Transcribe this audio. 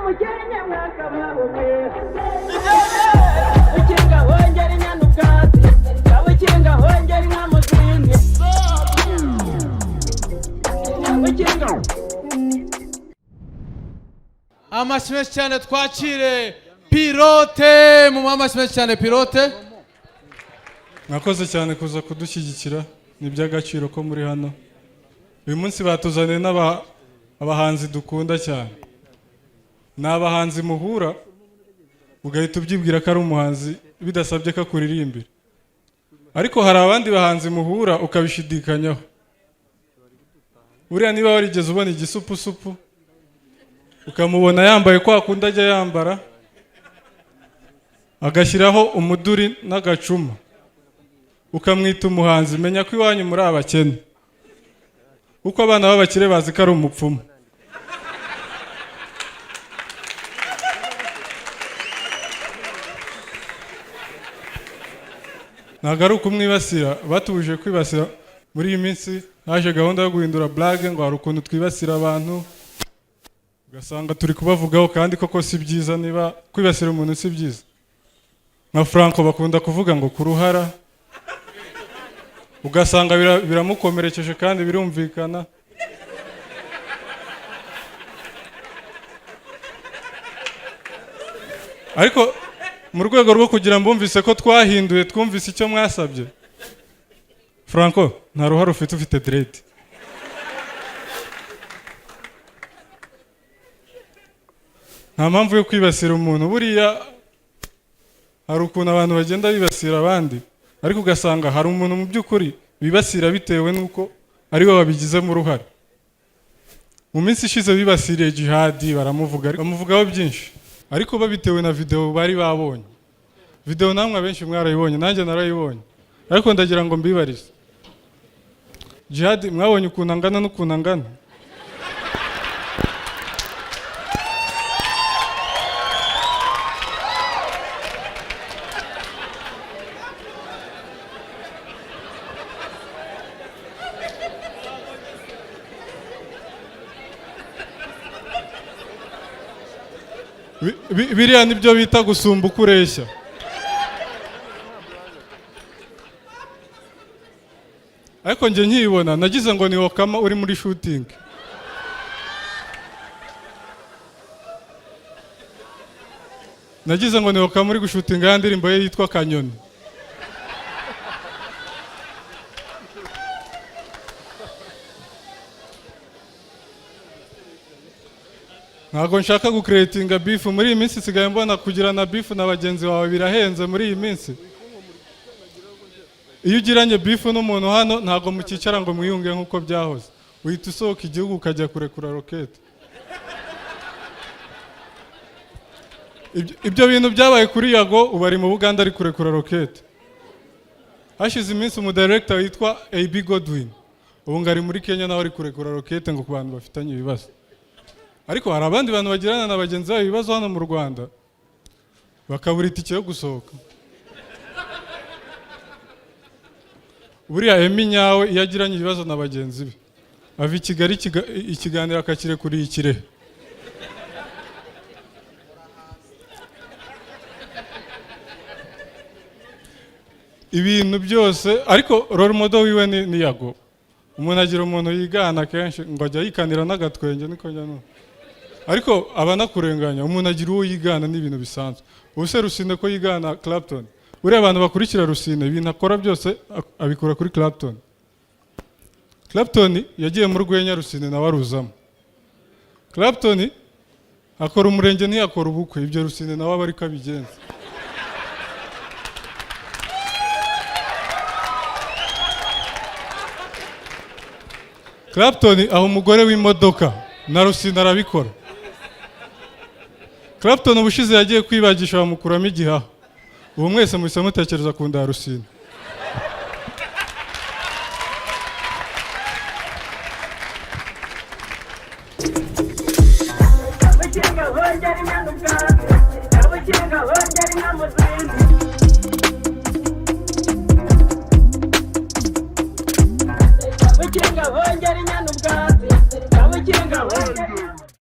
Mukenke mwakabaho mwe. Ukinga hongera inyana ubwatsi, ukinga hongera inka mu zindi, ukinga. Amashyi menshi cyane, twakire Pilote mu amashyi menshi cyane, Pilote. Mwakoze cyane kuza kudushyigikira, ni iby'agaciro ko muri hano. Uyu munsi batuzaniye abahanzi dukunda cyane. Ni abahanzi muhura ugahita ubyibwira ko ari umuhanzi bidasabye ko akuririmbira, ariko hari abandi bahanzi muhura ukabishidikanyaho. Buriya niba warigeze ubona Igisupusupu, ukamubona yambaye kwa kundi ajya yambara, agashyiraho umuduri n'agacuma, ukamwita umuhanzi, menya ko iwanyu muri abakene, kuko abana b'abakire bazi ko ari umupfumu. Ntabwo ari ukumwibasira, batubujije kwibasira. Muri iyi minsi haje gahunda yo guhindura blague, ngo hari ukuntu twibasira abantu ugasanga turi kubavugaho, kandi koko si byiza. Niba kwibasira umuntu si byiza, nka Franco bakunda kuvuga ngo ku ruhara, ugasanga biramukomerekeje kandi birumvikana. Ariko mu rwego rwo kugira ngo bumvise ko twahinduye, twumvise icyo mwasabye, Franco, nta ruhare ufite, ufite dread. Nta mpamvu yo kwibasira umuntu. Buriya hari ukuntu abantu bagenda bibasira abandi, ariko ugasanga hari umuntu mu by'ukuri bibasira bitewe n'uko ari we wabigizemo uruhare. Mu minsi ishize bibasiriye Jihadi, baramuvuga, bamuvugaho byinshi, ariko babitewe na videwo bari babonye. Videwo namwe abenshi mwarayibonye, nanjye narayibonye, ariko ndagira ngo mbibarize: Jihadi mwabonye ukuntu angana n'ukuntu angana? Biriya nibyo bita gusumba uko ureshya. Ariko njye nkiyibona nagize ngo ni Okama uri muri shooting. Nagize ngo ni Okama uri gushutinga ya ndirimbo ye yitwa Kanyoni. Ntabwo nshaka gucreatinga beef. Muri iyi minsi nsigaye mbona kugirana beef na bagenzi bawe birahenze. Muri iyi minsi iyo ugiranye beef n'umuntu hano, ntabwo mukicara ngo mwiyunge nk'uko byahoze. Uhita usohoka igihugu ukajya kurekura rokete. Ibyo bintu byabaye kuri Yago, ubu ari mu Buganda ari kurekura rokete. Hashize iminsi umudirector witwa AB Godwin, ubu ngo ari muri Kenya, nawe ari kurekura rokete ngo ku bantu bafitanye ibibazo. Ariko hari abandi bantu bagirana na bagenzi babo ibibazo hano mu Rwanda bakabura itike yo gusohoka. Buriya Emmy nyawe, iyo agiranye ibibazo na bagenzi be, ava i Kigali, ikiganiro akakirekuriye i Kirehe. Ibintu byose, ariko role model wiwe ni Yago. Umuntu agira umuntu yigana kenshi, ngo ajya yikanira n'agatwenge, niko njya numva, ariko aba anakurenganya. Umuntu agira uwo yigana, ni ibintu bisanzwe. Ubu se Rusine ko yigana Clapton? Buriya abantu bakurikira Rusine, ibintu akora byose abikura kuri Clapton. Clapton yagiye mu rwenya, Rusine nawe aruzamo. Clapton akora umurenge ntiyakora ubukwe, ibyo Rusine nawe aba ariko abigenza. Clapton aha umugore w'imodoka, na Rusine arabikora. Clapton ubushize yagiye kwibagisha bamukuramo igihaha. Ubu mwese muhise mutekereza ku nda ya Rusine. Ukinga hongera inyana ubwatsi, ukinga hongera inka mu zindi. Ukinga hongera inyana.